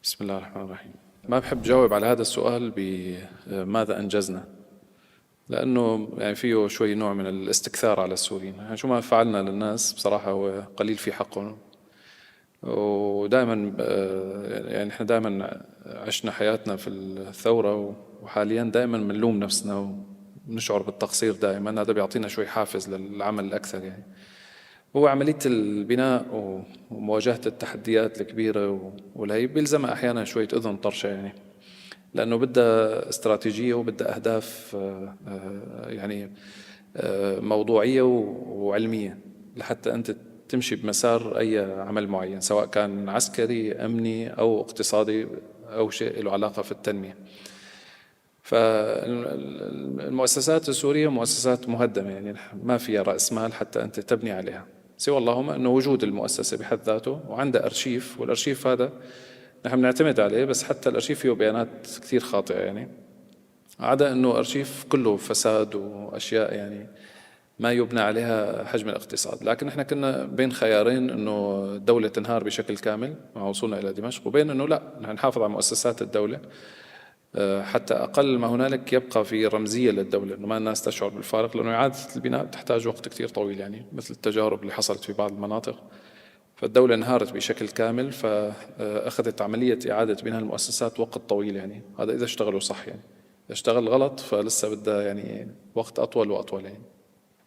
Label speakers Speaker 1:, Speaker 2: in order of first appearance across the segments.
Speaker 1: بسم الله الرحمن الرحيم. ما بحب جاوب على هذا السؤال بماذا أنجزنا، لأنه يعني فيه شوي نوع من الاستكثار على السوريين. يعني شو ما فعلنا للناس بصراحة هو قليل في حقهم، ودائما يعني نحن دائما عشنا حياتنا في الثورة، وحاليا دائما بنلوم نفسنا ونشعر بالتقصير دائما. هذا بيعطينا شوي حافز للعمل الأكثر. يعني هو عملية البناء ومواجهة التحديات الكبيرة والهي بيلزمها أحيانا شوية أذن طرشة، يعني لأنه بدها استراتيجية وبدها أهداف يعني موضوعية وعلمية لحتى أنت تمشي بمسار أي عمل معين، سواء كان عسكري، أمني أو اقتصادي أو شيء له علاقة في التنمية. فالمؤسسات السورية مؤسسات مهدمة، يعني ما فيها رأس مال حتى أنت تبني عليها، سوى اللهم أنه وجود المؤسسة بحد ذاته وعندها أرشيف، والأرشيف هذا نحن بنعتمد عليه، بس حتى الأرشيف فيه بيانات كثير خاطئة، يعني عدا أنه أرشيف كله فساد وأشياء يعني ما يبنى عليها حجم الاقتصاد. لكن نحن كنا بين خيارين، أنه الدولة تنهار بشكل كامل مع وصولنا إلى دمشق، وبين أنه لا، نحن نحافظ على مؤسسات الدولة حتى أقل ما هنالك يبقى في رمزية للدولة، أنه ما الناس تشعر بالفارق، لأنه إعادة البناء تحتاج وقت كثير طويل، يعني مثل التجارب اللي حصلت في بعض المناطق. فالدولة انهارت بشكل كامل، فأخذت عملية إعادة بناء المؤسسات وقت طويل، يعني هذا إذا اشتغلوا صح، يعني إذا اشتغل غلط فلسه بدها يعني وقت أطول وأطول. يعني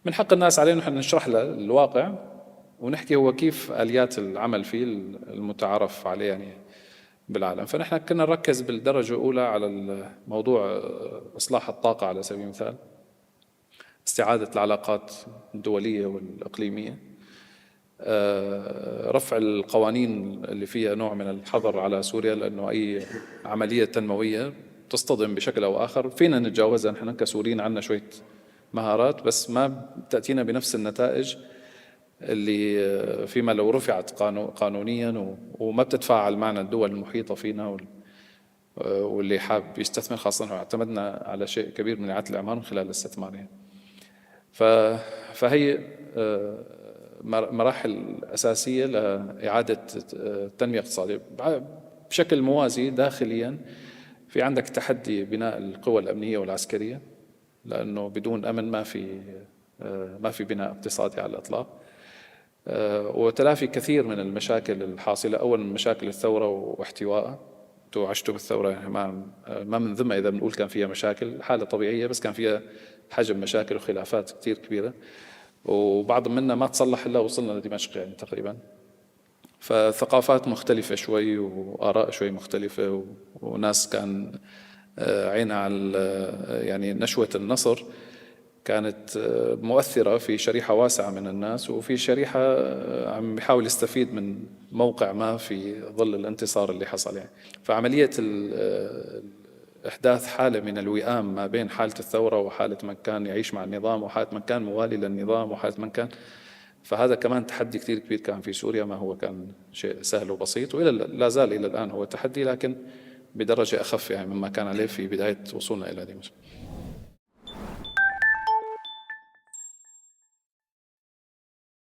Speaker 1: من حق الناس علينا نحن نشرح لها الواقع ونحكي هو كيف آليات العمل فيه المتعارف عليه يعني بالعالم. فنحن كنا نركز بالدرجة الأولى على الموضوع إصلاح الطاقة على سبيل المثال، استعادة العلاقات الدولية والإقليمية، رفع القوانين اللي فيها نوع من الحظر على سوريا، لأنه أي عملية تنموية تصطدم بشكل أو آخر فينا نتجاوزها. نحن كسوريين عندنا شوية مهارات، بس ما تأتينا بنفس النتائج اللي فيما لو رفعت قانونيا، وما بتتفاعل معنا الدول المحيطة فينا واللي حاب يستثمر، خاصة اعتمدنا على شيء كبير من إعادة الإعمار من خلال الاستثمار يعني. فهي مراحل أساسية لإعادة التنمية الاقتصادية. بشكل موازي داخليا في عندك تحدي بناء القوى الأمنية والعسكرية، لأنه بدون أمن ما في بناء اقتصادي على الإطلاق، وتلافي كثير من المشاكل الحاصلة. أول من مشاكل الثورة واحتوائها، انتوا عشتوا بالثورة، يعني ما بنذمها إذا بنقول كان فيها مشاكل، حالة طبيعية، بس كان فيها حجم مشاكل وخلافات كثير كبيرة، وبعض منا ما تصلح إلا وصلنا لدمشق يعني تقريبا. فثقافات مختلفة شوي وآراء شوي مختلفة، وناس كان عينها على يعني نشوة النصر كانت مؤثرة في شريحة واسعة من الناس، وفي شريحة عم بيحاول يستفيد من موقع ما في ظل الانتصار اللي حصل يعني. فعملية إحداث حالة من الوئام ما بين حالة الثورة وحالة من كان يعيش مع النظام وحالة من كان موالي للنظام وحالة من كان، فهذا كمان تحدي كثير كبير كان في سوريا، ما هو كان شيء سهل وبسيط، وإلى لا زال إلى الآن هو تحدي، لكن بدرجة أخف يعني مما كان عليه في بداية وصولنا إلى دمشق.